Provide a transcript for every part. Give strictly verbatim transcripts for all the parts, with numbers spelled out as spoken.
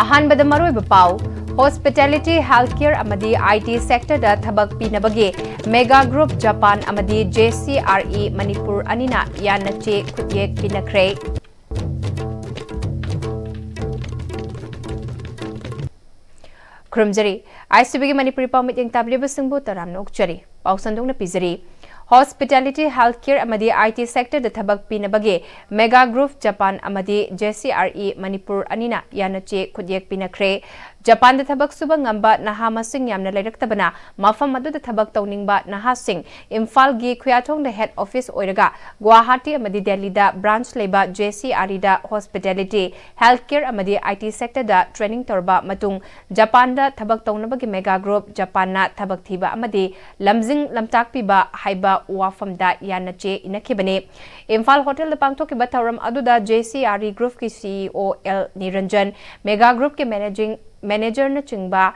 ꯑꯍꯥꯟꯕꯗ ꯃꯔꯨꯑꯣꯏꯕ ꯄꯥꯎ, hospitality, healthcare ꯑꯃꯗꯤ I T sectorꯗ ꯊꯕꯛ ꯄꯤꯅꯕꯒꯤ Mega Group Japan ꯑꯃꯗꯤ J C R E Manipur ꯑꯅꯤꯅ ꯌꯥꯟꯅ ꯆꯦ ꯈꯨꯠꯌꯦꯛ ꯄꯤꯅꯈ꯭ꯔꯦ꯫ ꯈꯨꯔꯨꯝꯖꯔꯤ꯫ I C Bꯒꯤ ꯃꯅꯤꯄꯨꯔꯤ ꯄꯥꯎ ꯃꯤꯠꯌꯦꯡ ꯇꯥꯕꯤꯔꯤꯕꯁꯤꯡꯕꯨ ꯇꯔꯥꯝꯅ ꯑꯣꯛꯆꯔꯤ꯫ ꯄꯥꯎ ꯁꯟꯗꯣꯛꯅ ꯄꯤꯖꯔꯤ꯫ Hospitality, healthcare ꯑꯃꯗꯤ I T sectorꯗ ꯊꯕꯛ ꯄꯤꯅꯕꯒꯤ Mega Group Japan ꯑꯃꯗꯤ J C R E Manipur ꯑꯅꯤꯅ ꯌꯥꯟꯅ ꯆꯦ ꯈꯨꯠꯌꯦꯛ ꯄꯤꯅꯈ꯭ꯔꯦ꯫ ꯖꯄꯥꯟꯗ ꯊꯕꯛ ꯁꯨꯕ ꯉꯝꯕ ꯅꯍꯥ ꯃꯁꯤꯡ ꯌꯥꯝꯅ ꯂꯩꯔꯛꯇꯕꯅ ꯃꯐꯝ ꯑꯗꯨꯗ ꯊꯕꯛ ꯇꯧꯅꯤꯡꯕ ꯅꯍꯥꯁꯤꯡ ꯏꯝꯐꯥꯜꯒꯤ ꯈꯨꯌꯥꯊꯣꯡꯗ head office ꯑꯣꯏꯔꯒ ꯒꯨꯋꯥꯍꯥꯇꯤ ꯑꯃꯗꯤ ꯗꯦꯜꯂꯤꯗ branch ꯂꯩꯕ J C R Eꯗ hospitality, healthcare ꯑꯃꯗꯤ I T sectorꯗ training ꯇꯧꯔꯕ ꯃꯇꯨꯡ ꯖꯄꯥꯟꯗ ꯊꯕꯛ ꯇꯧꯅꯕꯒꯤ Mega Group Japanꯅ ꯊꯕꯛ ꯊꯤꯕ ꯑꯃꯗꯤ ꯂꯝꯖꯤꯡ ꯂꯝꯇꯥꯛꯄꯤꯕ ꯍꯥꯏꯕ ꯋꯥꯐꯝꯗ ꯌꯥꯟꯅ ꯆꯦ ꯏꯅꯈꯤꯕꯅꯤ꯫ ꯏꯝꯐꯥꯜ ꯍꯣꯇꯦꯜꯗ ꯄꯥꯡꯊꯣꯛꯈꯤꯕ ꯊꯧꯔꯝ ꯑꯗꯨꯗ J C R E Groupꯀꯤ C E O L Niranjan, Mega Groupꯀꯤ managing managerꯅꯆꯤꯡꯕ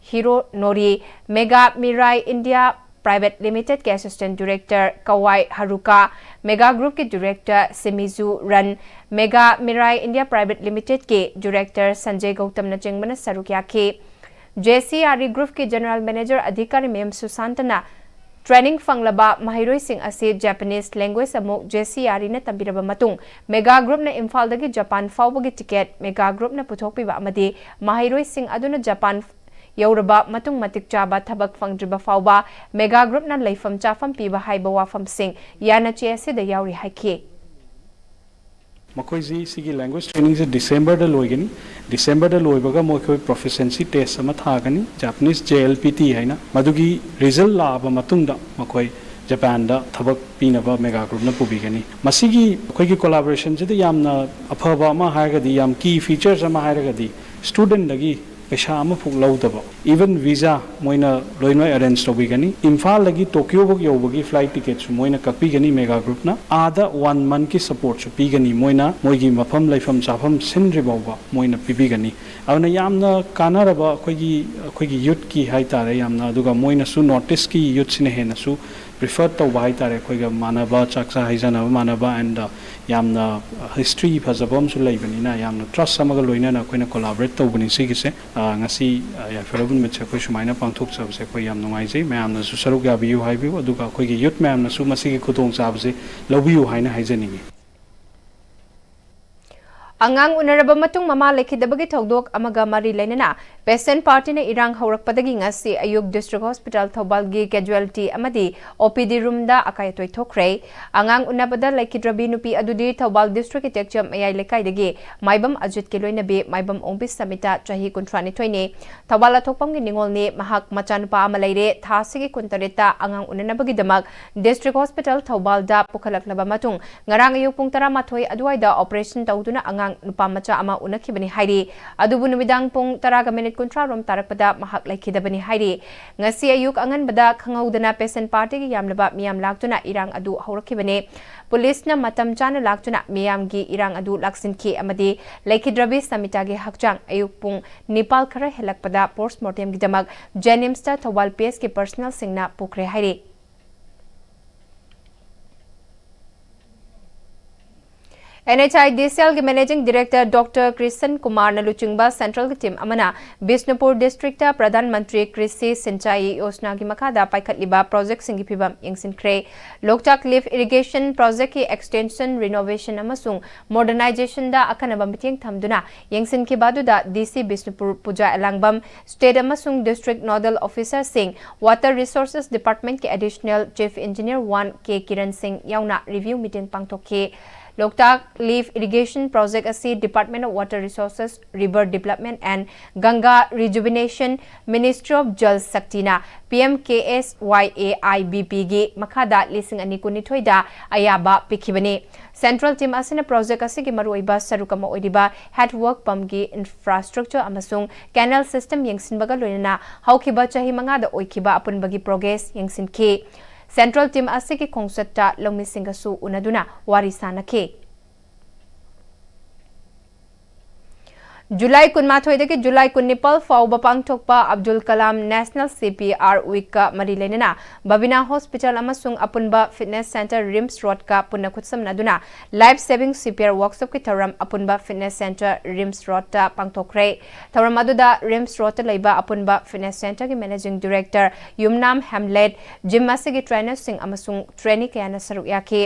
Hiro Nori, Mega Mirai India Private Limitedꯀꯤ Assistant Director Kawai Haruka, Mega Groupꯀꯤ Director Shimizu Ran, Mega Mirai India Private Limitedꯀꯤ Director ꯁꯟꯖꯦ ꯒꯧꯇꯝꯅꯆꯤꯡꯕꯅ ꯁꯔꯨꯛ ꯌꯥꯈꯤ꯫ J C R E Groupꯀꯤ General Manager ꯑꯙꯤꯀꯥꯔꯤ ꯃꯌꯨꯝ ꯁꯨꯁꯥꯟꯇꯅ training ꯐꯪꯂꯕ ꯃꯍꯩꯔꯣꯏꯁꯤꯡ ꯑꯁꯤ Japanese language ꯑꯃꯨꯛ J C R Eꯅ ꯇꯝꯕꯤꯔꯕ ꯃꯇꯨꯡ Mega Groupꯅ ꯏꯝꯐꯥꯜꯗꯒꯤ ꯖꯄꯥꯟ ꯐꯥꯎꯕꯒꯤ ticket Mega Groupꯅ ꯄꯨꯊꯣꯛꯄꯤꯕ ꯑꯃꯗꯤ ꯃꯍꯩꯔꯣꯏꯁꯤꯡ ꯑꯗꯨꯅ ꯖꯄꯥꯟ ꯌꯧꯔꯕ ꯃꯇꯨꯡ ꯃꯇꯤꯛ ꯆꯥꯕ ꯊꯕꯛ ꯐꯪꯗ꯭ꯔꯤꯕ ꯐꯥꯎꯕ Mega Groupꯅ ꯂꯩꯐꯝ ꯆꯥꯐꯝ ꯄꯤꯕ ꯍꯥꯏꯕ ꯋꯥꯐꯝꯁꯤꯡ ꯌꯥꯟꯅ ꯆꯦ ꯑꯁꯤꯗ ꯌꯥꯎꯔꯤ ꯍꯥꯏꯈꯤ꯫ ꯃꯈꯣꯏꯁꯤ ꯁꯤꯒꯤ language trainingꯁꯦ Decemberꯗ ꯂꯣꯏꯒꯅꯤ꯫ Decemberꯗ ꯂꯣꯏꯕꯒ ꯃꯈꯣꯏ proficiency test ꯑꯃ ꯊꯥꯒꯅꯤ, Japanese J L P T ꯍꯥꯏꯅ꯫ ꯃꯗꯨꯒꯤ result ꯂꯥꯛꯑꯕ ꯃꯇꯨꯡꯗ ꯃꯈꯣꯏ ꯖꯄꯥꯟꯗ ꯊꯕꯛ ꯄꯤꯅꯕ Mega Groupꯅ ꯄꯨꯕꯤꯒꯅꯤ꯫ ꯃꯁꯤꯒꯤ ꯑꯩꯈꯣꯏꯒꯤ collaborationꯁꯤꯗ ꯌꯥꯝꯅ ꯑꯐꯕ ꯑꯃ ꯍꯥꯏꯔꯒꯗꯤ, ꯌꯥꯝ key features ꯑꯃ ꯍꯥꯏꯔꯒꯗꯤ, studentꯗꯒꯤ ꯄꯩꯁꯥ ꯑꯃꯐꯥꯎ ꯂꯧꯗꯕ, even visa ꯃꯣꯏꯅ ꯂꯣꯏꯅꯃꯛ arrange ꯇꯧꯕꯤꯒꯅꯤ꯫ ꯏꯝꯐꯥꯜꯗꯒꯤ ꯇꯣꯀꯤꯌꯣꯐꯥꯎ ꯌꯧꯕꯒꯤ flight ticketꯁꯨ ꯃꯣꯏꯅ ꯀꯛꯄꯤꯒꯅꯤ Mega Groupꯅ꯫ ꯑꯥꯗ one monthꯀꯤ supportꯁꯨ ꯄꯤꯒꯅꯤ ꯃꯣꯏꯅ, ꯃꯣꯏꯒꯤ ꯃꯐꯝ ꯂꯩꯐꯝ ꯆꯥꯐꯝ ꯁꯤꯟꯗ꯭ꯔꯤ ꯐꯥꯎꯕ ꯃꯣꯏꯅ ꯄꯤꯕꯤꯒꯅꯤ꯫ ꯑꯗꯨꯅ ꯌꯥꯝꯅ ꯀꯥꯟꯅꯔꯕ ꯑꯩꯈꯣꯏꯒꯤ, ꯑꯩꯈꯣꯏꯒꯤ youthꯀꯤ ꯍꯥꯏꯇꯥꯔꯦ, ꯌꯥꯝꯅ, ꯑꯗꯨꯒ ꯃꯣꯏꯅꯁꯨ North Eastꯀꯤ youthꯁꯤꯅ ꯍꯦꯟꯅꯁꯨ ꯄ꯭ꯔꯤꯐꯔ ꯇꯧꯕ ꯍꯥꯏꯇꯥꯔꯦ, ꯑꯩꯈꯣꯏꯒ ꯃꯥꯟꯅꯕ, ꯆꯥꯛ ꯆꯥ ꯍꯩꯖꯅꯕ ꯃꯥꯟꯅꯕ, ꯑꯦꯟꯗ ꯌꯥꯝꯅ ꯍꯤꯁꯇ꯭ꯔꯤ ꯐꯖꯕ ꯑꯃꯁꯨ ꯂꯩꯕꯅꯤꯅ ꯌꯥꯝꯅ ꯇ꯭ꯔꯁ ꯑꯃꯒ ꯂꯣꯏꯅꯅ ꯑꯩꯈꯣꯏꯅ ꯀꯣꯂꯥꯕꯣꯔꯦꯠ ꯇꯧꯕꯅꯤ ꯁꯤꯒꯤꯁꯦ꯫ ꯑ, ꯉꯁꯤ, ꯑ, ꯌꯥꯏꯐꯔꯕ ꯅꯨꯃꯤꯠꯁꯦ ꯑꯩꯈꯣꯏ ꯁꯨꯃꯥꯏꯅ ꯄꯥꯡꯊꯣꯛꯆꯕꯁꯦ ꯑꯩꯈꯣꯏ ꯌꯥꯝ ꯅꯨꯡꯉꯥꯏꯖꯩ꯫ ꯃꯌꯥꯝꯅꯁꯨ ꯁꯔꯨꯛ ꯌꯥꯕꯤꯌꯨ ꯍꯥꯏꯕꯤꯌꯨ, ꯑꯗꯨꯒ ꯑꯩꯈꯣꯏꯒꯤ ꯌꯨꯠ ꯃꯌꯥꯝꯅꯁꯨ ꯃꯁꯤꯒꯤ ꯈꯨꯗꯣꯡꯆꯥꯕꯁꯦ ꯂꯧꯕꯤꯌꯨ ꯍꯥꯏꯅ ꯍꯥꯏꯖꯅꯤꯡꯉꯤ꯫ ꯑꯉꯥꯡ ꯎꯅꯔꯕ ꯃꯇꯨꯡ ꯃꯃꯥ ꯂꯩꯈꯤꯗꯕꯒꯤ ꯊꯧꯗꯣꯛ ꯑꯃꯒ ꯃꯔꯤ ꯂꯩꯅꯅ ꯄꯦꯁꯦꯟ ꯄꯥꯔꯇꯤꯅ ꯏꯔꯥꯡ ꯍꯧꯔꯛꯄꯗꯒꯤ ꯉꯁꯤ ꯑꯌꯨꯛ ꯗꯤꯁꯇ꯭ꯔꯤꯛ ꯍꯣꯁꯄꯤꯇꯥꯜ ꯊꯧꯕꯥꯜꯒꯤ ꯀꯦꯖꯨꯋꯦꯜꯇꯤ ꯑꯃꯗꯤ ꯑꯣ ꯄꯤ ꯗꯤ ꯔꯨꯝꯗ ꯑꯀꯥꯏ ꯑꯇꯣꯏ ꯊꯣꯛꯈ꯭ꯔꯦ꯫ ꯑꯉꯥꯡ ꯎꯅꯕꯗ ꯂꯩꯈꯤꯗ꯭ꯔꯕꯤ ꯅꯨꯄꯤ ꯑꯗꯨꯗꯤ ꯊꯧꯕꯥꯜ ꯗꯤꯁꯇ꯭ꯔꯤꯛꯀꯤ ꯇꯦꯛꯆꯝ ꯃꯌꯥꯏ ꯂꯩꯀꯥꯏꯗꯒꯤ ꯃꯥꯏꯕꯝ ꯑꯖꯤꯠꯀꯤ ꯂꯣꯏꯅꯕꯤ ꯃꯥꯏꯕꯝ ꯑꯣꯡꯕꯤ ꯁꯃꯤꯇꯥ, ꯆꯍꯤ ꯀꯨꯟꯊ꯭ꯔꯥꯅꯤꯊꯣꯏꯅꯤ꯫ ꯊꯧꯕꯥꯜ ꯑꯊꯣꯛꯄꯝꯒꯤ ꯅꯤꯉꯣꯜꯅꯤ꯫ ꯃꯍꯥꯛ ꯃꯆꯥꯅꯨꯄꯥ ꯑꯃ ꯂꯩꯔꯦ꯫ ꯊꯥ ꯑꯁꯤꯒꯤ ꯀꯨꯟꯇꯔꯦꯠꯇ ꯑꯉꯥꯡ ꯎꯅꯅꯕꯒꯤꯗꯃꯛ ꯗꯤꯁꯇ꯭ꯔꯤꯛ ꯍꯣꯁꯄꯤꯇꯥꯜ ꯊꯧꯕꯥꯜꯗ ꯄꯨꯈꯠꯂꯛꯂꯕ ꯃꯇꯨꯡ ꯉꯔꯥꯡ ꯑꯌꯨꯛ ꯄꯨꯡ ꯇꯔꯥꯃꯥꯊꯣꯏ ꯑꯗꯨꯋꯥꯏꯗ ꯑꯣꯄꯔꯦꯁꯟ ꯇꯧꯗꯨꯅ ꯑꯉꯥꯡ ꯅꯨꯄꯥ ꯃꯆꯥ ꯑꯃ ꯎꯅꯈꯤꯕꯅꯤ ꯍꯥꯏꯔꯤ꯫ ꯑꯗꯨꯕꯨ ꯅꯨꯃꯤꯗꯥꯡ ꯄꯨꯡ ꯇꯔꯥꯒ ꯃꯤꯅꯤꯠ ꯀꯨꯟꯊ꯭ꯔꯥ ꯔꯣꯝ ꯇꯥꯔꯛꯄꯗ ꯃꯍꯥꯛ ꯂꯩꯈꯤꯗꯕꯅꯤ ꯍꯥꯏꯔꯤ꯫ ꯉꯁꯤ ꯑꯌꯨꯛ ꯑꯉꯟꯕꯗ ꯈꯪꯍꯧꯗꯅ ꯄꯦꯁꯦꯟ ꯄꯥꯔꯇꯤꯒꯤ ꯌꯥꯝꯂꯕ ꯃꯤꯌꯥꯝ ꯂꯥꯛꯇꯨꯅ ꯏꯔꯥꯡ ꯑꯗꯨ ꯍꯧꯔꯛꯈꯤꯕꯅꯤ꯫ ꯄꯨꯂꯤꯁꯅ ꯃꯇꯝ ꯆꯥꯅ ꯂꯥꯛꯇꯨꯅ ꯃꯤꯌꯥꯝꯒꯤ ꯏꯔꯥꯡ ꯑꯗꯨ ꯂꯥꯛꯁꯤꯟꯈꯤ ꯑꯃꯗꯤ ꯂꯩꯈꯤꯗ꯭ꯔꯕꯤ ꯁꯃꯤꯇꯥꯒꯤ ꯍꯛꯆꯥꯡ ꯑꯌꯨꯛ ꯄꯨꯡ ꯅꯤꯄꯥꯜ ꯈꯔ ꯍꯦꯜꯂꯛꯄꯗ ꯄꯣꯁꯃꯣꯔꯇꯦꯝꯒꯤꯗꯃꯛ ꯖꯦꯅꯤꯝꯁꯇ ꯊꯧꯕꯥꯜ ꯄꯤ ꯑꯦꯁꯀꯤ ꯄꯔꯁꯅꯦꯜꯁꯤꯡꯅ ꯄꯨꯈ꯭ꯔꯦ ꯍꯥꯏꯔꯤ꯫ ꯑꯦꯟ ꯑꯩꯆ ꯑꯥꯏ ꯗꯤ ꯁꯤ ꯑꯦꯜꯒꯤ ꯃꯦꯅꯦꯖꯤꯡ ꯗꯤꯔꯦꯛꯇꯔ ꯗꯣꯛꯇꯔ ꯀ꯭ꯔꯤꯁꯟ ꯀꯨꯃꯥꯔꯅ ꯂꯨꯆꯤꯡꯕ ꯁꯦꯟꯇ꯭ꯔꯦꯜꯒꯤ ꯇꯤꯝ ꯑꯃꯅ ꯕꯤꯁꯅꯨꯄꯨꯔ ꯗꯤꯁꯇ꯭ꯔꯤꯛꯇ ꯄ꯭ꯔꯙꯥꯟ ꯃꯟꯇ꯭ꯔꯤ ꯀ꯭ꯔꯤꯁꯤ ꯁꯤꯟꯆꯥꯏ ꯌꯣꯖꯅꯥꯒꯤ ꯃꯈꯥꯗ ꯄꯥꯏꯈꯠꯂꯤꯕ ꯄ꯭ꯔꯣꯖꯦꯛꯁꯤꯡꯒꯤ ꯐꯤꯚꯝ ꯌꯦꯡꯁꯤꯟꯈ꯭ꯔꯦ꯫ ꯂꯣꯛꯇꯥꯛ ꯂꯤꯐ ꯏꯔꯤꯒꯦꯁꯟ ꯄ꯭ꯔꯣꯖꯦꯛꯀꯤ ꯑꯦꯛꯁꯇꯦꯟꯁꯟ, ꯔꯤꯅꯣꯚꯦꯁꯟ ꯑꯃꯁꯨꯡ ꯃꯣꯗꯔꯅꯥꯏꯖꯦꯁꯟꯗ ꯑꯀꯟꯅꯕ ꯃꯤꯠꯌꯦꯡ ꯊꯝꯗꯨꯅ ꯌꯦꯡꯁꯤꯟꯈꯤꯕ ꯑꯗꯨꯗ D C Bishnupur Puja Elangbam, state ꯑꯃꯁꯨꯡ ꯗꯤꯁꯇ꯭ꯔꯤꯛ ꯅꯣꯗꯦꯜ ꯑꯣꯐꯤꯁꯔꯁꯤꯡ, ꯋꯥꯇꯔ ꯔꯤꯁꯣꯔꯁꯦꯁ ꯗꯤꯄꯥꯔꯠꯃꯦꯟꯠꯀꯤ ꯑꯦꯗꯤꯁꯅꯦꯜ ꯆꯤꯐ ꯏꯟꯖꯤꯅꯤꯌꯔ ꯋꯥꯟ ꯀꯦ ꯀꯤꯔꯟ ꯁꯤꯡ ꯌꯥꯎꯅ ꯔꯤꯚ꯭ꯌꯨ ꯃꯤꯇꯤꯡ ꯄꯥꯡꯊꯣꯛꯈꯤ꯫ ꯂꯣꯛꯇꯥꯛ ꯂꯤꯐ ꯏꯔꯤꯒꯦꯁꯟ ꯄ꯭ꯔꯣꯖꯦꯛ ꯑꯁꯤ Department of Water Resources, River Development and Ganga Rejuvenation, Ministry of Jal Shaktiꯅ P M K S Y A I B ꯄꯤꯒꯤ ꯃꯈꯥꯗ ꯂꯤꯁꯤꯡ ꯑꯅꯤ ꯀꯨꯟꯅꯤꯊꯣꯏꯗ ꯑꯌꯥꯕ ꯄꯤꯈꯤꯕꯅꯤ꯫ ꯁꯦꯟꯇ꯭ꯔꯦꯜ ꯇꯤꯝ ꯑꯁꯤꯅ ꯄ꯭ꯔꯣꯖꯦꯛ ꯑꯁꯤꯒꯤ ꯃꯔꯨꯑꯣꯏꯕ ꯁꯔꯨꯛ ꯑꯃ ꯑꯣꯏꯔꯤꯕ ꯍꯦꯗ ꯋꯥꯔꯛ ꯄꯝꯒꯤ ꯏꯟꯐ꯭ꯔꯥꯁ꯭ꯇ꯭ꯔꯛꯆꯔ ꯑꯃꯁꯨꯡ ꯀꯦꯅꯦꯜ ꯁꯤꯁꯇꯦꯝ ꯌꯦꯡꯁꯤꯟꯕꯒ ꯂꯣꯏꯅꯅ ꯍꯧꯈꯤꯕ ꯆꯍꯤ ꯃꯉꯥꯗ ꯑꯣꯏꯈꯤꯕ ꯑꯄꯨꯟꯕꯒꯤ ꯄ꯭ꯔꯣꯒ꯭ꯔꯦꯁ ꯌꯦꯡꯁꯤꯟꯈꯤ꯫ ꯁꯦꯟꯇ꯭ꯔꯦꯜ ꯇꯤꯝ ꯑꯁꯤꯒꯤ ꯈꯣꯡꯆꯠꯇ ꯂꯧꯃꯤꯁꯤꯡꯒꯁꯨ ꯎꯅꯗꯨꯅ ꯋꯥꯔꯤ ꯁꯥꯅꯈꯤ꯫ ꯖꯨꯂꯥꯏ ꯀꯨꯟꯃꯥꯊꯣꯏꯗꯒꯤ ꯖꯨꯂꯥꯏ ꯀꯨꯟꯅꯤꯄꯥꯜ ꯐꯥꯎꯕ ꯄꯥꯡꯊꯣꯛꯄ ꯑꯕꯗꯨꯜ ꯀꯂꯥꯝ ꯅꯦꯁꯅꯦꯜ ꯁꯤ ꯄꯤ ꯑꯥꯔ ꯋꯤꯛꯀ ꯃꯔꯤ ꯂꯩꯅꯅ ꯕꯕꯤꯅꯥ ꯍꯣꯁꯄꯤꯇꯥꯜ ꯑꯃꯁꯨꯡ ꯑꯄꯨꯟꯕ ꯐꯤꯠꯅꯦꯁ ꯁꯦꯟꯇꯔ ꯔꯤꯝꯁ ꯔꯣꯗꯀ ꯄꯨꯟꯅ ꯈꯨꯠꯁꯝꯅꯗꯨꯅ ꯂꯥꯏꯐ ꯁꯦꯚꯤꯡ ꯁꯤ ꯄꯤ ꯑꯥꯔ ꯋꯥꯔꯛꯁꯣꯞꯀꯤ ꯊꯧꯔꯝ ꯑꯄꯨꯟꯕ ꯐꯤꯠꯅꯦꯁ ꯁꯦꯟꯇꯔ ꯔꯤꯝꯁ ꯔꯣꯗꯇ ꯄꯥꯡꯊꯣꯛꯈ꯭ꯔꯦ꯫ ꯊꯧꯔꯝ ꯑꯗꯨꯗ ꯔꯤꯝꯁ ꯔꯣꯗꯇ ꯂꯩꯕ ꯑꯄꯨꯟꯕ ꯐꯤꯠꯅꯦꯁ ꯁꯦꯟꯇꯔꯒꯤ ꯃꯦꯅꯦꯖꯤꯡ ꯗꯤꯔꯦꯛꯇꯔ ꯌꯨꯝꯅꯥꯝ ꯍꯦꯝꯂꯦꯠ, ꯖꯤꯝ ꯑꯁꯤꯒꯤ ꯇ꯭ꯔꯦꯅꯔꯁꯤꯡ ꯑꯃꯁꯨꯡ ꯇ꯭ꯔꯦꯅꯤ ꯀꯌꯥꯅ ꯁꯔꯨꯛ ꯌꯥꯈꯤ꯫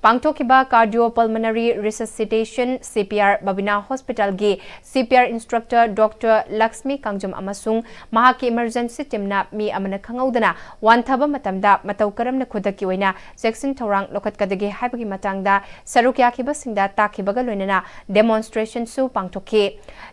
ꯄꯥꯡꯊꯣꯛꯈꯤꯕ ꯀꯥꯔꯗꯤꯑꯣ ꯄꯜꯃꯅꯔꯤ ꯔꯤꯁꯁꯤꯇꯦꯁꯟ ꯁꯤ ꯄꯤ ꯑꯥꯔ ꯕꯕꯤꯅꯥ ꯍꯣꯁꯄꯤꯇꯥꯜꯒꯤ ꯁꯤ P R instructor doctor Lakshmi Kangjam ꯑꯃꯁꯨꯡ ꯃꯍꯥꯛꯀꯤ ꯏꯃꯔꯖꯦꯟꯁꯤ ꯇꯤꯝꯅ ꯃꯤ ꯑꯃꯅ ꯈꯪꯍꯧꯗꯅ ꯋꯥꯟꯊꯕ ꯃꯇꯝꯗ ꯃꯇꯧ ꯀꯔꯝꯅ ꯈꯨꯗꯛꯀꯤ ꯑꯣꯏꯅ ꯆꯦꯛꯁꯤꯟ ꯊꯧꯔꯥꯡ ꯂꯧꯈꯠꯀꯗꯒꯦ ꯍꯥꯏꯕꯒꯤ ꯃꯇꯥꯡꯗ ꯁꯔꯨꯛ ꯌꯥꯈꯤꯕꯁꯤꯡꯗ ꯇꯥꯛꯈꯤꯕꯒ ꯂꯣꯏꯅꯅ ꯗꯦꯃꯣꯟꯁꯇ꯭ꯔꯦꯁꯟꯁꯨ ꯄꯥꯡꯊꯣꯛꯈꯤ꯫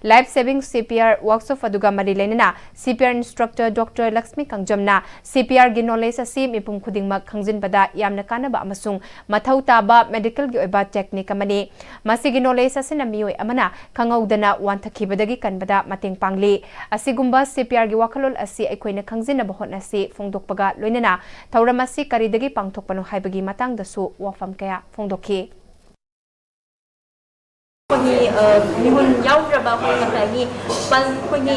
ꯂꯥꯏꯐ ꯁꯦꯚꯤꯡ ꯁꯤ ꯄꯤ ꯑꯥꯔ ꯋꯥꯔꯛꯁꯣꯞ ꯑꯗꯨꯒ ꯃꯔꯤ ꯂꯩꯅꯅ C P R instructor doctor Laxmi ꯀꯥꯡꯖꯝꯅ ꯁꯤ ꯄꯤ ꯑꯥꯔꯒꯤ ꯅꯣꯂꯦꯖ ꯑꯁꯤ ꯃꯤꯄꯨꯝ ꯈꯨꯗꯤꯡꯃꯛ ꯈꯪꯖꯤꯟꯕꯗ ꯌꯥꯝꯅ ꯀꯥꯟꯅꯕ ꯑꯃꯁꯨꯡ ꯃꯊꯧ ꯇꯥꯕ ꯃꯦꯗꯤꯀꯦꯜꯒꯤ ꯑꯣꯏꯕ ꯇꯦꯛꯅꯤꯛ ꯑꯃꯅꯤ꯫ ꯃꯁꯤꯒꯤ ꯅꯣꯂꯦꯖ ꯑꯁꯤꯅ ꯃꯤꯑꯣꯏ ꯑꯃꯅ ꯈꯪꯍꯧꯗꯅ ꯋꯥꯟꯊꯈꯤꯕꯗꯒꯤ ꯀꯟꯕꯗ ꯃꯇꯦꯡ ꯄꯥꯡꯂꯤ꯫ ꯑꯁꯤꯒꯨꯝꯕ ꯁꯤ ꯄꯤ ꯑꯥꯔꯒꯤ ꯋꯥꯈꯜꯂꯣꯟ ꯑꯁꯤ ꯑꯩꯈꯣꯏꯅ ꯈꯪꯖꯤꯟꯅꯕ ꯍꯣꯠꯅꯁꯤ ꯐꯣꯡꯗꯣꯛꯄꯒ ꯂꯣꯏꯅꯅ ꯊꯧꯔꯝ ꯑꯁꯤ ꯀꯔꯤꯗꯒꯤ ꯄꯥꯡꯊꯣꯛꯄꯅꯣ ꯍꯥꯏꯕꯒꯤ ꯃꯇꯥꯡꯗꯁꯨ ꯋꯥꯐꯝ ꯀꯌꯥ ꯐꯣꯡꯗꯣꯛꯈꯤ꯫ ꯑꯩꯈꯣꯏꯒꯤ, ꯑ, ꯃꯤꯍꯨꯟ ꯌꯥꯎꯗ꯭ꯔꯕ, ꯑꯩꯈꯣꯏ ꯉꯁꯥꯏꯒꯤ ꯄꯜ-, ꯑꯩꯈꯣꯏꯒꯤ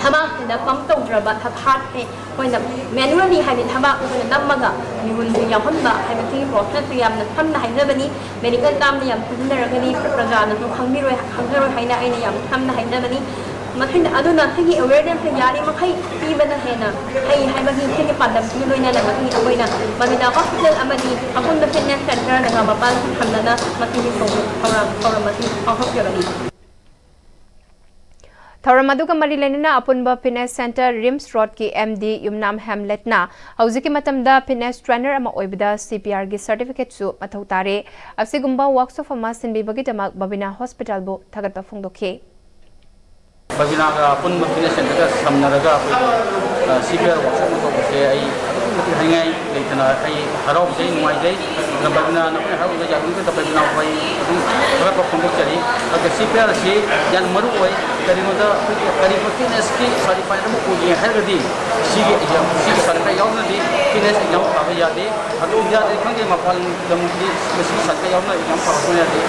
ꯊꯕꯥꯛꯁꯤꯗ ꯄꯝꯞ ꯇꯧꯗ꯭ꯔꯕ ꯊꯕ-, ꯍꯥꯔꯠꯁꯦ ꯑꯩꯈꯣꯏꯅ ꯃꯦꯅꯨꯋꯦꯜꯂꯤ, ꯍꯥꯏꯗꯤ ꯊꯕꯥꯛ ꯑꯩꯈꯣꯏꯅ ꯅꯝꯃꯒ ꯃꯤꯍꯨꯟꯁꯦ ꯌꯥꯎꯍꯟꯕ ꯍꯥꯏꯕꯁꯤꯒꯤ ꯄ꯭ꯔꯣꯁꯦꯁꯁꯦ ꯌꯥꯝꯅ ꯁꯝꯅ ꯍꯥꯏꯖꯕꯅꯤ꯫ ꯃꯦꯗꯤꯀꯦꯜ ꯇꯥꯝꯗ ꯌꯥꯝ ꯁꯤꯖꯤꯟꯅꯔꯒꯗꯤ ꯄ꯭ꯔꯖꯥꯅꯁꯨ ꯈꯪꯕꯤꯔꯣꯏ, ꯈꯪꯖꯔꯣꯏ ꯍꯥꯏꯅ ꯑꯩꯅ ꯌꯥꯝ ꯁꯝꯅ ꯍꯥꯏꯖꯕꯅꯤ꯫ ꯃꯁꯤꯅ, ꯑꯗꯨꯅ ꯁꯤꯒꯤ ꯑꯦꯋꯦꯔꯅꯦꯁꯁꯦ ꯌꯥꯔꯤꯃꯈꯩ ꯄꯤꯕꯅ ꯍꯦꯟꯅ ꯐꯩ ꯍꯥꯏꯕꯒꯤ ꯁꯤꯒꯤ ꯄꯥꯟꯗꯝꯁꯤꯒ ꯂꯣꯏꯅꯅ ꯉꯁꯤ ꯑꯩꯈꯣꯏꯅ ꯕꯕꯤꯅꯥ ꯍꯣꯁꯄꯤꯇꯥꯜ ꯑꯃꯗꯤ ꯑꯄꯨꯟꯕ ꯐꯤꯠꯅꯦꯁ ꯁꯦꯟꯇꯔꯅꯒ ꯃꯄꯥꯟ ꯊꯝꯅꯅ ꯃꯁꯤꯒꯤ ꯊꯧꯔꯝ, ꯊꯧꯔꯝ ꯑꯁꯤ ꯄꯥꯡꯊꯣꯛꯆꯕꯅꯤ꯫ ꯊꯧꯔꯝ ꯑꯗꯨꯒ ꯃꯔꯤ ꯂꯩꯅꯅ ꯑꯄꯨꯟꯕ ꯐꯤꯠꯅꯦꯁ ꯁꯦꯟꯇꯔ ꯔꯤꯝꯁ ꯔꯣꯗꯀꯤ ꯑꯦꯝ ꯗꯤ ꯌꯨꯝꯅꯥꯝ ꯍꯦꯝꯂꯦꯠꯅ ꯍꯧꯖꯤꯛꯀꯤ ꯃꯇꯝꯗ ꯐꯤꯠꯅꯦꯁ ꯇ꯭ꯔꯦꯅꯔ ꯑꯃ ꯑꯣꯏꯕꯗ ꯁꯤ ꯄꯤ ꯑꯥꯔꯒꯤ ꯁꯔꯇꯤꯐꯤꯀꯦꯠꯁꯨ ꯃꯊꯧ ꯇꯥꯔꯦ꯫ ꯑꯁꯤꯒꯨꯝꯕ ꯋꯥꯔꯛꯁꯣꯞ ꯑꯃ ꯁꯤꯟꯕꯤꯕꯒꯤꯗꯃꯛ ꯕꯕꯤꯅꯥ ꯍꯣꯁꯄꯤꯇꯥꯜꯕꯨ ꯊꯥꯒꯠꯄ ꯐꯣꯡꯗꯣꯛꯈꯤ꯫ ꯕꯕꯤꯅꯥꯒ ꯑꯄꯨꯟꯕ ꯐꯤꯠꯅꯦꯁ ꯁꯦꯟꯇꯔꯒ ꯁꯝꯅꯔꯒ ꯑꯩꯈꯣꯏꯒꯤ, ꯑ, ꯁꯤ ꯄꯤ ꯑꯥꯔ ꯋꯥꯔꯛꯁꯣꯞ ꯑꯃ ꯇꯧꯕꯁꯦ ꯑꯩ ꯑꯗꯨꯛꯀꯤ ꯃꯇꯤꯛ ꯍꯥꯏꯅꯤꯡꯉꯥꯏ ꯂꯩꯇꯅ ꯑꯩ ꯍꯔꯥꯎꯖꯩ, ꯅꯨꯡꯉꯥꯏꯖꯩ꯫ ꯑꯗꯨꯅ ꯕꯕꯤꯅꯥ ꯅꯈꯣꯏꯅ ꯍꯔꯥꯎꯖꯩ, ꯌꯥꯔꯤꯕꯃꯈꯩ ꯕꯕꯤꯅꯥꯕꯨ ꯑꯩ ꯑꯗꯨꯝ ꯊꯥꯒꯠꯄ ꯐꯣꯡꯗꯣꯛꯆꯔꯤ꯫ ꯑꯗꯨꯒ ꯁꯤ ꯄꯤ ꯑꯥꯔ ꯑꯁꯤ ꯌꯥꯝꯅ ꯃꯔꯨ ꯑꯣꯏ꯫ ꯀꯔꯤꯒꯨꯝꯕꯗ ꯑꯩꯈꯣꯏꯒꯤ ꯀꯔꯤꯒꯨꯝꯕ ꯐꯤꯠꯅꯦꯁꯀꯤ ꯁꯥꯔꯇꯤꯐꯥꯏꯠ ꯑꯃ ꯑꯣꯏꯒꯦ ꯍꯥꯏꯔꯒꯗꯤ ꯁꯤꯒꯤ ꯑꯦꯛꯖꯥꯝ, ꯁꯤꯒꯤ ꯁꯥꯔꯇꯤꯐꯥꯏꯠ ꯌꯥꯎꯗ꯭ꯔꯗꯤ ꯐꯤꯠꯅꯦꯁ ꯑꯦꯛꯖꯥꯝ ꯊꯥꯕ ꯌꯥꯗꯦ꯫ ꯑꯗꯨ ꯏꯟꯗꯤꯌꯥꯗꯗꯤ ꯈꯪꯗꯦ, ꯃꯄꯥꯟ ꯂꯝꯗꯗꯤ ꯃꯁꯤꯒꯤ ꯁꯥꯔꯇꯤꯐꯥꯏꯠ ꯌꯥꯎꯗꯅ ꯑꯦꯛꯖꯥꯝ ꯊꯥꯕ ꯁꯨꯡꯌꯥ ꯌꯥꯗꯦ꯫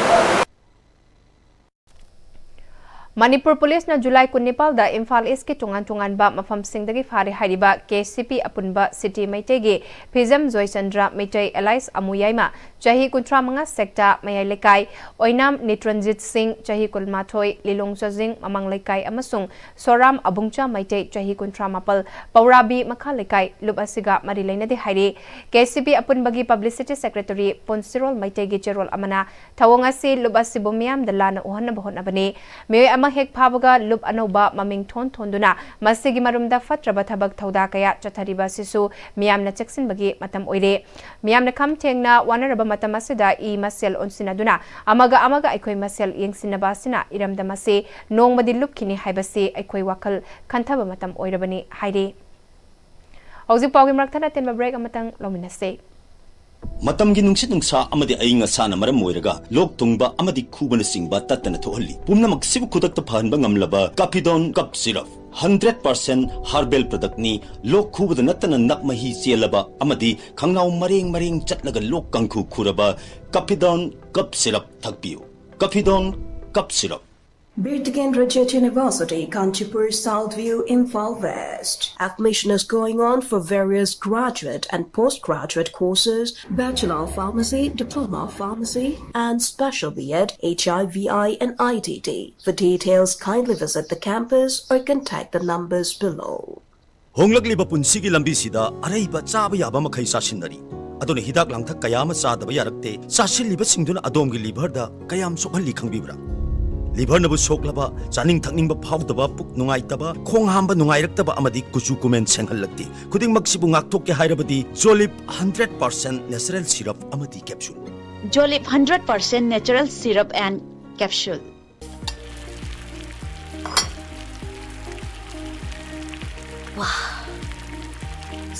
ꯃꯅꯤꯄꯨꯔ ꯄꯨꯂꯤꯁꯅ ꯖꯨꯂꯥꯏ ꯀꯨꯟꯅꯤꯄꯥꯜꯗ ꯏꯝꯐꯥꯜ ꯏꯁꯀꯤ ꯇꯣꯉꯥꯟ ꯇꯣꯉꯥꯟꯕ ꯃꯐꯝꯁꯤꯡꯗꯒꯤ ꯐꯥꯔꯦ ꯍꯥꯏꯔꯤꯕ ꯀꯦ ꯁꯤ ꯄꯤ ꯑꯄꯨꯟꯕ ꯁꯤꯇꯤ ꯃꯩꯇꯩꯒꯤ ꯐꯤꯖꯝ ꯖꯣꯏꯆꯟꯗ꯭ꯔ ꯃꯩꯇꯩ ꯑꯦꯂꯥꯏꯁ ꯑꯃꯨ ꯌꯥꯏꯃ, ꯆꯍꯤ ꯀꯨꯟꯊ꯭ꯔꯥ ꯃꯉꯥ, ꯁꯦꯛꯇꯥ ꯃꯌꯥꯏ ꯂꯩꯀꯥꯏ, ꯑꯣꯏꯅꯥꯝ ꯅꯤꯇ꯭ꯔꯟꯖꯤꯠ ꯁꯤꯡ, ꯆꯍꯤ ꯀꯨꯟꯃꯥꯊꯣꯏ, ꯂꯤꯂꯣꯡ ꯆꯥꯖꯤꯡ ꯃꯃꯥꯡ ꯂꯩꯀꯥꯏ, ꯑꯃꯁꯨꯡ ꯁꯣꯔꯥꯝ ꯑꯕꯨꯡꯆꯥ ꯃꯩꯇꯩ, ꯆꯍꯤ ꯀꯨꯟꯊ꯭ꯔꯥ ꯃꯥꯄꯜ, ꯄꯧꯔꯥꯕꯤ ꯃꯈꯥ ꯂꯩꯀꯥꯏ, ꯂꯨꯞ ꯑꯁꯤꯒ ꯃꯔꯤ ꯂꯩꯅꯗꯦ ꯍꯥꯏꯔꯤ꯫ ꯀꯦ ꯁꯤ ꯄꯤ ꯑꯄꯨꯟꯕꯒꯤ ꯄꯕ꯭ꯂꯤꯁꯤꯇꯤ ꯁꯦꯀ꯭ꯔꯦꯇꯔꯤ ꯄꯨꯟꯁꯤꯔꯣꯜ ꯃꯩꯇꯩꯒꯤ ꯆꯦꯔꯣꯜ ꯑꯃꯅ ꯊꯧꯑꯣꯡ ꯑꯁꯤ ꯂꯨꯞ ꯑꯁꯤꯕꯨ ꯃꯤꯌꯥꯝꯗ ꯂꯥꯟꯅ ꯎꯍꯟꯅꯕ ꯍꯣꯠꯅꯕꯅꯤ꯫ ꯃꯤꯑꯣꯏ ꯑꯃ ꯍꯦꯛ ꯐꯥꯕꯒ ꯂꯨꯞ ꯑꯅꯧꯕ ꯃꯃꯤꯡ ꯊꯣꯟ ꯊꯣꯟꯗꯨꯅ ꯃꯁꯤꯒꯤ ꯃꯔꯨꯝꯗ ꯐꯠꯇ꯭ꯔꯕ ꯊꯕꯛ ꯊꯧꯗꯥ ꯀꯌꯥ ꯆꯠꯊꯔꯤꯕ ꯑꯁꯤꯁꯨ ꯃꯤꯌꯥꯝꯅ ꯆꯦꯛꯁꯤꯟꯕꯒꯤ ꯃꯇꯝ ꯑꯣꯏꯔꯦ꯫ ꯃꯤꯌꯥꯝꯅ ꯈꯝ ꯊꯦꯡꯅ ꯋꯥꯅꯔꯕ ꯃꯇꯝ ꯑꯁꯤꯗ ꯏ ꯃꯁꯦꯜ ꯑꯣꯟꯁꯤꯟꯅꯗꯨꯅ ꯑꯃꯒ ꯑꯃꯒ ꯑꯩꯈꯣꯏ ꯃꯁꯦꯜ ꯌꯦꯡꯁꯤꯟꯅꯕ ꯑꯁꯤꯅ ꯏꯔꯝꯗꯝ ꯑꯁꯤ ꯅꯣꯡꯃꯗꯤ ꯂꯨꯞꯈꯤꯅꯤ ꯍꯥꯏꯕꯁꯤ ꯑꯩꯈꯣꯏ ꯋꯥꯈꯜ ꯈꯟꯊꯕ ꯃꯇꯝ ꯑꯣꯏꯔꯕꯅꯤ ꯍꯥꯏꯔꯤ꯫ ꯍꯧꯖꯤꯛ ꯄꯥꯎꯒꯤ ꯃꯔꯛ ꯊꯠꯅ ꯇꯦꯟꯕ ꯕ꯭ꯔꯦꯛ ꯑꯃꯇꯪ ꯂꯧꯃꯤꯟꯅꯁꯤ꯫ ꯃꯇꯝꯒꯤ ꯅꯨꯡꯁꯤꯠ ꯅꯨꯡꯁꯥ ꯑꯃꯗꯤ ꯑꯏꯪ ꯑꯁꯥꯅ ꯃꯔꯝ ꯑꯣꯏꯔꯒ ꯂꯣꯛ ꯊꯨꯡꯕ ꯑꯃꯗꯤ ꯈꯨꯕꯅꯆꯤꯡꯕ ꯇꯠꯇꯅ ꯊꯣꯛꯍꯜꯂꯤ꯫ ꯄꯨꯝꯅꯃꯛꯁꯤꯕꯨ ꯈꯨꯗꯛꯇ ꯐꯍꯟꯕ ꯉꯝꯂꯕ ꯀꯥꯐꯤꯗꯣꯟ ꯀꯞ ꯁꯤꯔꯞ, ꯍꯟꯗ꯭ꯔꯦꯠ ꯄꯥꯔꯁꯦꯟ ꯍꯥꯔꯕꯦꯜ ꯄ꯭ꯔꯗꯛꯅꯤ꯫ ꯂꯣꯛ ꯈꯨꯕꯗ ꯅꯠꯇꯅ ꯅꯞ ꯃꯍꯤ ꯆꯦꯜꯂꯕ ꯑꯃꯗꯤ ꯈꯪꯅꯥꯎ ꯃꯔꯦꯡ ꯃꯔꯦꯡ ꯆꯠꯂꯒ ꯂꯣꯛ ꯀꯥꯡꯈꯨ ꯈꯨꯔꯕ ꯀꯥꯐꯤꯗꯣꯟ ꯀꯞ syrup ꯊꯛꯄꯤꯌꯨ꯫ ꯀꯥꯐꯤꯗꯣꯟ cup syrup. Birkebhandra Jyoti University, Kanchipur, South View, Imphal West. Admission is going on for various graduate and postgraduate courses, Bachelor of Pharmacy, Diploma of Pharmacy, and Special B Ed, H I V I, and I T T. For details, kindly visit the campus or contact the numbers below. ꯍꯣꯡꯂꯛꯂꯤꯕ ꯄꯨꯟꯁꯤꯒꯤ ꯂꯝꯕꯤꯁꯤꯗ ꯑꯔꯩꯕ ꯆꯥꯕ ꯌꯥꯕ ꯃꯈꯩ ꯆꯥꯁꯤꯟꯅꯔꯤ꯫ ꯑꯗꯨꯅ ꯍꯤꯗꯥꯛ ꯂꯥꯡꯊꯛ ꯀꯌꯥ ꯑꯃ ꯆꯥꯗꯕ ꯌꯥꯔꯛꯇꯦ꯫ ꯆꯥꯁꯤꯜꯂꯤꯕꯁꯤꯡꯗꯨꯅ ꯑꯗꯣꯝꯒꯤ ꯂꯤꯚꯔꯗ ꯀꯌꯥꯝ ꯁꯣꯛꯍꯜꯂꯤ ꯈꯪꯕꯤꯕ꯭ꯔꯥ? ꯂꯤꯚꯔꯅꯕꯨ ꯁꯣꯛꯂꯕ, ꯆꯥꯅꯤꯡ ꯊꯛꯅꯤꯡꯕ ꯐꯥꯎꯗꯕ, ꯄꯨꯛ ꯅꯨꯡꯉꯥꯏꯇꯕ, ꯈꯣꯡ ꯍꯥꯝꯕ ꯅꯨꯡꯉꯥꯏꯔꯛꯇꯕ ꯑꯃꯗꯤ ꯀꯨꯆꯨ ꯀꯨꯃꯦꯟ ꯁꯦꯡꯍꯜꯂꯛꯇꯦ꯫ ꯈꯨꯗꯤꯡꯃꯛꯁꯤꯕꯨ ꯉꯥꯛꯊꯣꯛꯀꯦ ꯍꯥꯏꯔꯕꯗꯤ Jolib hundred percent natural syrup ꯑꯃꯗꯤ capsule꯫ Jolib hundred percent natural syrup and capsule. ꯋꯥ!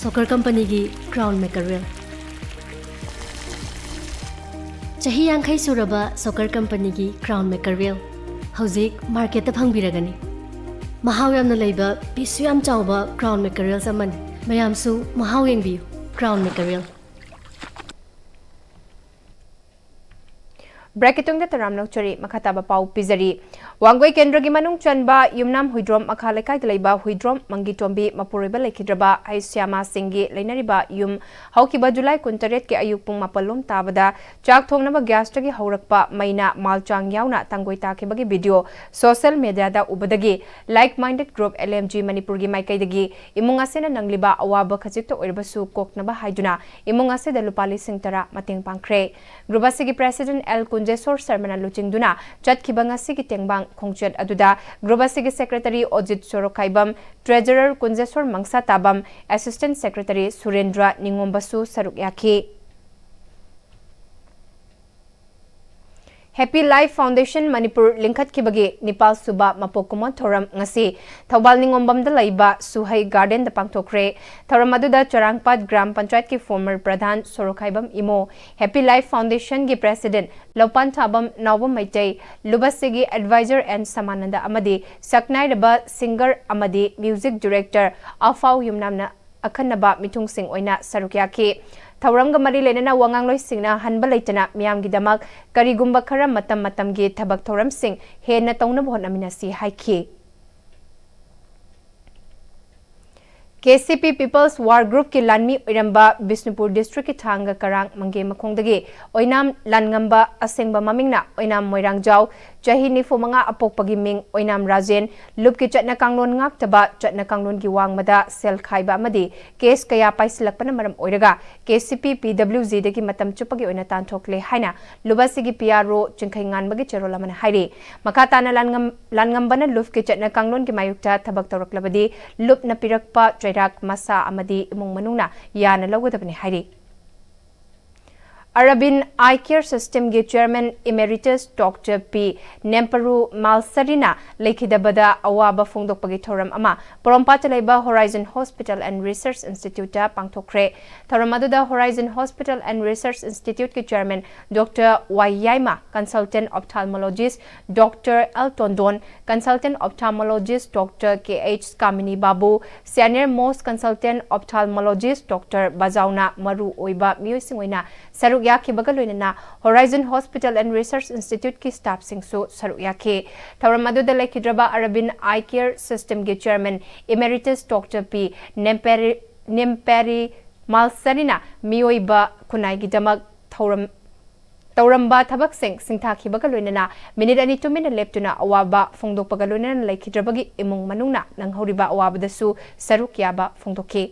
ꯁꯣꯀꯔ ꯀꯝꯄꯅꯤꯒꯤ ꯀ꯭ꯔꯥꯎꯟ ꯃꯦꯀꯔꯦꯜ꯫ ꯆꯍꯤ ꯌꯥꯡꯈꯩ ꯁꯨꯔꯕ ꯁꯣꯀꯔ ꯀꯝꯄꯅꯤꯒꯤ ꯀ꯭ꯔꯥꯎꯟ ꯃꯦꯀꯔꯦꯜ ꯍꯧꯖꯤꯛ ꯃꯥꯔꯀꯦꯠꯇ ꯐꯪꯕꯤꯔꯒꯅꯤ꯫ ꯃꯍꯥꯎ ꯌꯥꯝꯅ ꯂꯩꯕ, ꯄꯤꯁꯁꯨ ꯌꯥꯝ ꯆꯥꯎꯕ ꯀ꯭ꯔꯥꯎꯟ ꯃꯦꯀꯔꯦꯜꯁ ꯑꯃꯅꯤ꯫ ꯃꯌꯥꯝꯁꯨ ꯃꯍꯥꯎ ꯌꯦꯡꯕꯤꯌꯨ꯫ ꯀ꯭ꯔꯥꯎꯟ ꯃꯦꯀꯔꯦꯜ꯫ ꯕ꯭ꯔꯦꯛꯀꯤ ꯇꯨꯡꯗ ꯇꯔꯥꯝ ꯂꯧꯆꯔꯤ꯫ ꯃꯈꯥ ꯇꯥꯕ ꯄꯥꯎ ꯄꯤꯖꯔꯤ꯫ ꯋꯥꯡꯒꯣꯏ ꯀꯦꯟꯗ꯭ꯔꯒꯤ ꯃꯅꯨꯡ ꯆꯟꯕ ꯌꯨꯝꯅꯥꯝ ꯍꯨꯏꯗ꯭ꯔꯣꯝ ꯃꯈꯥ ꯂꯩꯀꯥꯏꯗ ꯂꯩꯕ ꯍꯨꯏꯗ꯭ꯔꯣꯝ ꯃꯪꯒꯤꯇꯣꯝꯕꯤ ꯃꯄꯨꯔꯣꯏꯕ ꯂꯩꯈꯤꯗ꯭ꯔꯕ ꯍꯩꯁ꯭ꯌꯥꯃꯥ ꯁꯤꯡꯒꯤ ꯂꯩꯅꯔꯤꯕ ꯌꯨꯝ ꯍꯧꯈꯤꯕ ꯖꯨꯂꯥꯏ ꯀꯨꯟꯇꯔꯦꯠꯀꯤ ꯑꯌꯨꯛ ꯄꯨꯡ ꯃꯥꯄꯜ ꯂꯣꯝ ꯇꯥꯕꯗ ꯆꯥꯛ ꯊꯣꯡꯅꯕ ꯒ꯭ꯌꯥꯁꯇꯒꯤ ꯍꯧꯔꯛꯄ ꯃꯩꯅ ꯃꯥꯜꯆꯥꯡ ꯌꯥꯎꯅ ꯇꯥꯡꯒꯣꯏ ꯇꯥꯈꯤꯕꯒꯤ ꯚꯤꯗꯤꯑꯣ ꯁꯣꯁꯤꯌꯦꯜ ꯃꯦꯗꯤꯌꯥꯗ ꯎꯕꯗꯒꯤ like minded group L M G ꯃꯅꯤꯄꯨꯔꯒꯤ ꯃꯥꯏꯀꯩꯗꯒꯤ ꯏꯃꯨꯡ ꯑꯁꯤꯅ ꯅꯪꯂꯤꯕ ꯑꯋꯥꯕ ꯈꯖꯤꯛꯇ ꯑꯣꯏꯔꯕꯁꯨ ꯀꯣꯛꯅꯕ ꯍꯥꯏꯗꯨꯅ ꯏꯃꯨꯡ ꯑꯁꯤꯗ ꯂꯨꯄꯥ ꯂꯤꯁꯤꯡ ꯇꯔꯥ ꯃꯇꯦꯡ ꯄꯥꯡꯈ꯭ꯔꯦ꯫ ꯒ꯭ꯔꯨꯞ ꯑꯁꯤꯒꯤ ꯄ꯭ꯔꯦꯁꯤꯗꯦꯟꯠ ꯑꯦꯜ ꯀꯨꯟꯖꯦꯁꯣꯔ ꯁꯔꯃꯅ ꯂꯨꯆꯤꯡꯗꯨꯅ ꯆꯠꯈꯤꯕ ꯉꯁꯤꯒꯤ ꯇꯦꯡꯕꯥꯡ ꯈꯣꯡꯆꯠ ꯑꯗꯨꯗ ꯒ꯭ꯔꯨꯞ ꯑꯁꯤꯒꯤ ꯁꯦꯀ꯭ꯔꯦꯇꯔꯤ ꯑꯣꯖꯤꯠ ꯁꯣꯔꯣꯈꯥꯏꯕꯝ, ꯇ꯭ꯔꯦꯖꯔꯔ ꯀꯨꯟꯖꯦꯁꯣꯔ ꯃꯪꯁꯥꯇꯥꯕꯝ, ꯑꯦꯁꯤꯁꯇꯦꯟꯠ ꯁꯦꯀ꯭ꯔꯦꯇꯔꯤ ꯁꯨꯔꯦꯟꯗ꯭ꯔ ꯅꯤꯉꯣꯝꯕꯁꯨ ꯁꯔꯨꯛ ꯌꯥꯈꯤ꯫ ꯍꯦꯄꯤ ꯂꯥꯏꯐ ꯐꯥꯎꯟꯗꯦꯁꯟ ꯃꯅꯤꯄꯨꯔ ꯂꯤꯡꯈꯠꯈꯤꯕꯒꯤ ꯅꯤꯄꯥꯜ ꯁꯨꯕ ꯃꯄꯣꯛ ꯀꯨꯝꯑꯣꯟ ꯊꯧꯔꯝ ꯉꯁꯤ ꯊꯧꯕꯥꯜ ꯅꯤꯉꯣꯝꯕꯝꯗ ꯂꯩꯕ ꯁꯨꯍꯩ ꯒꯥꯔꯗꯦꯟꯗ ꯄꯥꯡꯊꯣꯛꯈ꯭ꯔꯦ꯫ ꯊꯧꯔꯝ ꯑꯗꯨꯗ ꯆꯔꯥꯡꯄꯥꯠ ꯒ꯭ꯔꯥꯝ ꯄꯟꯆꯥꯌꯠꯀꯤ former pradhan Sorokhaibam Imo, happy life ꯐꯥꯎꯟꯗꯦꯁꯟꯒꯤ ꯄ꯭ꯔꯦꯁꯤꯗꯦꯟꯠ ꯂꯧꯄꯥꯟ ꯊꯥꯕꯝ ꯅꯥꯎꯕꯝ ꯃꯩꯇꯩ, ꯂꯨꯕꯁꯤꯒꯤ ꯑꯦꯗꯚꯥꯏꯖꯔ ꯑꯦꯟ ꯁꯃꯥꯅꯟꯗ ꯑꯃꯗꯤ ꯁꯛꯅꯥꯏꯔꯕ ꯁꯤꯡꯒꯔ ꯑꯃꯗꯤ ꯃ꯭ꯌꯨꯖꯤꯛ ꯗꯤꯔꯦꯛꯇꯔ ꯑꯐꯥꯎ ꯌꯨꯝꯅꯥꯝꯅ ꯑꯈꯟꯅꯕ ꯃꯤꯊꯨꯡꯁꯤꯡ ꯑꯣꯏꯅ ꯁꯔꯨꯛ ꯌꯥꯈꯤ꯫ ꯊꯧꯔꯝꯒ ꯃꯔꯤ ꯂꯩꯅꯅ ꯋꯥꯉꯥꯡꯂꯣꯏꯁꯤꯡꯅ ꯍꯟꯕ ꯂꯩꯇꯅ ꯃꯤꯌꯥꯝꯒꯤꯗꯃꯛ ꯀꯔꯤꯒꯨꯝꯕ ꯈꯔ ꯃꯇꯝ ꯃꯇꯝꯒꯤ ꯊꯕꯛ ꯊꯧꯔꯝꯁꯤꯡ ꯍꯦꯟꯅ ꯇꯧꯅꯕ ꯍꯣꯠꯅꯃꯤꯟꯅꯁꯤ ꯍꯥꯏꯈꯤ꯫ ꯀꯦ ꯁꯤ ꯄꯤ ꯄꯤꯄꯜꯁ ꯋꯥꯔ ꯒ꯭ꯔꯨꯞꯀꯤ ꯂꯥꯟꯃꯤ ꯑꯣꯏꯔꯝꯕ ꯕꯤꯁꯅꯨꯄꯨꯔ ꯗꯤꯁꯇ꯭ꯔꯤꯛꯀꯤ ꯊꯥꯡꯒ ꯀꯔꯥꯡ ꯃꯪꯒꯦ ꯃꯈꯣꯡꯗꯒꯤ ꯑꯣꯏꯅꯥꯝ ꯂꯥꯟꯉꯝꯕ ꯑꯁꯦꯡꯕ ꯃꯃꯤꯡꯅ ꯑꯣꯏꯅꯥꯝ ꯃꯣꯏꯔꯥꯡꯖꯥꯎ, ꯆꯍꯤ ꯅꯤꯐꯨ ꯃꯉꯥ ꯑꯄꯣꯛꯄꯒꯤ ꯃꯤꯡ ꯑꯣꯏꯅꯥꯝ ꯔꯥꯖꯦꯟ, ꯂꯨꯞꯀꯤ ꯆꯠꯅ ꯀꯥꯡꯂꯣꯟ ꯉꯥꯛꯇꯕ ꯆꯠꯅ ꯀꯥꯡꯂꯣꯟꯒꯤ ꯋꯥꯡꯃꯗ ꯁꯦꯜ ꯈꯥꯏꯕ ꯑꯃꯗꯤ ꯀꯦꯁ ꯀꯌꯥ ꯄꯥꯏꯁꯤꯜꯂꯛꯄꯅ ꯃꯔꯝ ꯑꯣꯏꯔꯒ ꯀꯦ ꯁꯤ ꯄꯤ ꯄꯤ ꯗꯕ꯭ꯂꯤꯎ ꯖꯤꯗꯒꯤ ꯃꯇꯝ ꯆꯨꯞꯄꯒꯤ ꯑꯣꯏꯅ ꯇꯥꯟꯊꯣꯛꯂꯦ ꯍꯥꯏꯅ ꯂꯨꯕꯁꯤꯒꯤ ꯄꯤ ꯑꯥꯔ ꯑꯣ ꯆꯤꯡꯈꯩ ꯉꯥꯟꯕꯒꯤ ꯆꯦꯔꯣꯜ ꯑꯃꯅ ꯍꯥꯏꯔꯤ꯫ ꯃꯈꯥ ꯇꯥꯅ ꯂꯥꯟꯉꯝ-, ꯂꯥꯟꯉꯝꯕꯅ ꯂꯨꯞꯀꯤ ꯆꯠꯅ ꯀꯥꯡꯂꯣꯟꯒꯤ ꯃꯥꯌꯣꯛꯇ ꯊꯕꯛ ꯇꯧꯔꯛꯂꯕꯗꯤ ꯂꯨꯞꯅ ꯄꯤꯔꯛꯄ ꯆꯩꯔꯥꯛ ꯃꯁꯥ ꯑꯃꯗꯤ ꯏꯃꯨꯡ ꯃꯅꯨꯡꯅ ꯌꯥꯅ ꯂꯧꯒꯗꯕꯅꯤ ꯍꯥꯏꯔꯤ꯫ ꯑꯔꯕꯤꯟ ꯑꯥꯏ ꯀꯦꯌꯔ ꯁꯤꯁꯇꯦꯝꯒꯤ ꯆꯦꯌꯔꯃꯦꯟ ꯏꯃꯦꯔꯤꯇꯁ ꯗꯣꯛꯇꯔ ꯄꯤ ꯅꯦꯝꯄꯔꯨ ꯃꯥꯜꯁꯔꯤꯅ ꯂꯩꯈꯤꯗꯕꯗ ꯑꯋꯥꯕ ꯐꯣꯡꯗꯣꯛꯄꯒꯤ ꯊꯧꯔꯝ ꯑꯃ ꯄꯣꯔꯣꯝꯄꯥꯠꯇ ꯂꯩꯕ ꯍꯣꯔꯥꯏꯖꯟ ꯍꯣꯁꯄꯤꯇꯥꯜ ꯑꯦꯟ ꯔꯤꯁꯔꯆ ꯏꯟꯁꯇꯤꯇ꯭ꯌꯨꯠꯇ ꯄꯥꯡꯊꯣꯛꯈ꯭ꯔꯦ꯫ ꯊꯧꯔꯝ ꯑꯗꯨꯗ ꯍꯣꯔꯥꯏꯖꯟ ꯍꯣꯁꯄꯤꯇꯥꯜ ꯑꯦꯟ ꯔꯤꯁꯔꯆ ꯏꯟꯁꯇꯤꯇ꯭ꯌꯨꯠꯀꯤ chairman doctor Y Yaima, consultant ophthalmologist doctor L Tondon, consultant ophthalmologist doctor K H Kamini Babu, senior most consultant ophthalmologist doctor ꯕꯖꯥꯎꯅ ꯃꯔꯨ ꯑꯣꯏꯕ ꯃꯤꯑꯣꯏꯁꯤꯡ ꯑꯣꯏꯅ ꯁꯔꯨꯛ ꯌꯥꯈꯤꯕꯒ ꯂꯣꯏꯅꯅ Horizon Hospital and Research Institute ꯀꯤ staff ꯁꯤꯡꯁꯨ ꯁꯔꯨꯛ ꯌꯥꯈꯤ꯫ ꯊꯧꯔꯝ ꯑꯗꯨꯗ ꯂꯩꯈꯤꯗ꯭ꯔꯕ Aravind Eye Care System ꯒꯤ chairman emeritus Doctor P ꯅꯦꯝꯄꯦꯔꯤ, ꯅꯦꯝꯄꯦꯔꯤ ꯃꯥꯜꯁꯔꯤꯅ ꯃꯤꯑꯣꯏꯕ ꯈꯨꯟꯅꯥꯏꯒꯤꯗꯃꯛ ꯊꯧꯔꯝ, ꯇꯧꯔꯝꯕ ꯊꯕꯛꯁꯤꯡ ꯁꯤꯡꯊꯥꯈꯤꯕꯒ ꯂꯣꯏꯅꯅ ꯃꯤꯅꯤꯠ ꯑꯅꯤ ꯇꯨꯃꯤꯟꯅ ꯂꯦꯞꯇꯨꯅ ꯑꯋꯥꯕ ꯐꯣꯡꯗꯣꯛꯄꯒ ꯂꯣꯏꯅꯅ ꯂꯩꯈꯤꯗ꯭ꯔꯕꯒꯤ ꯏꯃꯨꯡ ꯃꯅꯨꯡꯅ ꯅꯪꯍꯧꯔꯤꯕ ꯑꯋꯥꯕꯗꯁꯨ ꯁꯔꯨꯛ ꯌꯥꯕ ꯐꯣꯡꯗꯣꯛꯈꯤ꯫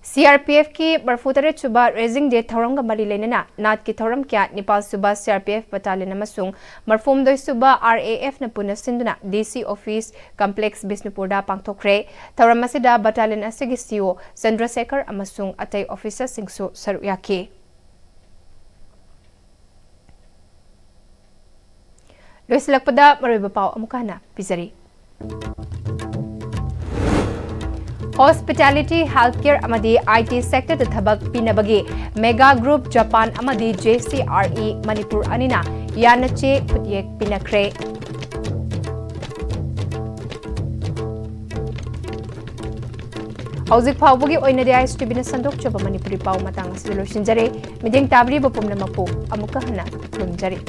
C R P F ꯀꯤ ꯃꯔꯤꯐꯨ ꯇꯔꯦꯠ ꯁꯨꯕ Raising Day ꯊꯧꯔꯝꯒ ꯃꯔꯤ ꯂꯩꯅꯅ ꯅꯥꯠꯀꯤ ꯊꯧꯔꯝ ꯀꯌꯥ, ꯅꯤꯄꯥꯜ ꯁꯨꯕ C R P F battalion ꯑꯃꯁꯨꯡ ꯃꯔꯤꯐꯨ ꯍꯨꯝꯗꯣꯏ ꯁꯨꯕ R A F ꯅ ꯄꯨꯟꯅ ꯁꯤꯟꯗꯨꯅ D C office complex ꯕꯤꯁꯅꯨꯄꯨꯔꯗ ꯄꯥꯡꯊꯣꯛꯈ꯭ꯔꯦ꯫ ꯊꯧꯔꯝ ꯑꯁꯤꯗ battalion ꯑꯁꯤꯒꯤ C O ꯆꯟꯗ꯭ꯔꯁꯦꯈꯔ ꯑꯃꯁꯨꯡ ꯑꯇꯩ officer ꯁꯤꯡꯁꯨ ꯁꯔꯨꯛ ꯌꯥꯈꯤ꯫ ꯂꯣꯏꯁꯤꯜꯂꯛꯄꯗ ꯃꯔꯨꯑꯣꯏꯕ ꯄꯥꯎ ꯑꯃꯨꯛꯀ ꯍꯟꯅ ꯄꯤꯖꯔꯤ꯫ Hospitality, healthcare ꯑꯃꯗꯤ I T sector ꯗ ꯊꯕꯛ ꯄꯤꯅꯕꯒꯤ Mega Group Japan ꯑꯃꯗꯤ J C R E Manipur ꯑꯅꯤꯅ ꯌꯥꯅꯆꯦ ꯈꯨꯠꯌꯦꯛ ꯄꯤꯅꯈ꯭ꯔꯦ꯫ ꯍꯧꯖꯤꯛ ꯐꯥꯎꯕꯒꯤ ꯑꯣꯏꯅꯗꯤ I S T V ꯅ ꯁꯟꯗꯣꯛꯆꯕ ꯃꯅꯤꯄꯨꯔꯤ ꯄꯥꯎ ꯃꯇꯥꯡ ꯑꯁꯤꯗ ꯂꯣꯏꯁꯤꯟꯖꯔꯦ꯫ ꯃꯤꯠꯌꯦꯡ ꯇꯥꯕꯤꯔꯤꯕ ꯄꯨꯝꯅꯃꯛꯄꯨ ꯑꯃꯨꯛꯀ ꯍꯟꯅ ꯈꯨꯔꯨꯝꯖꯔꯤ꯫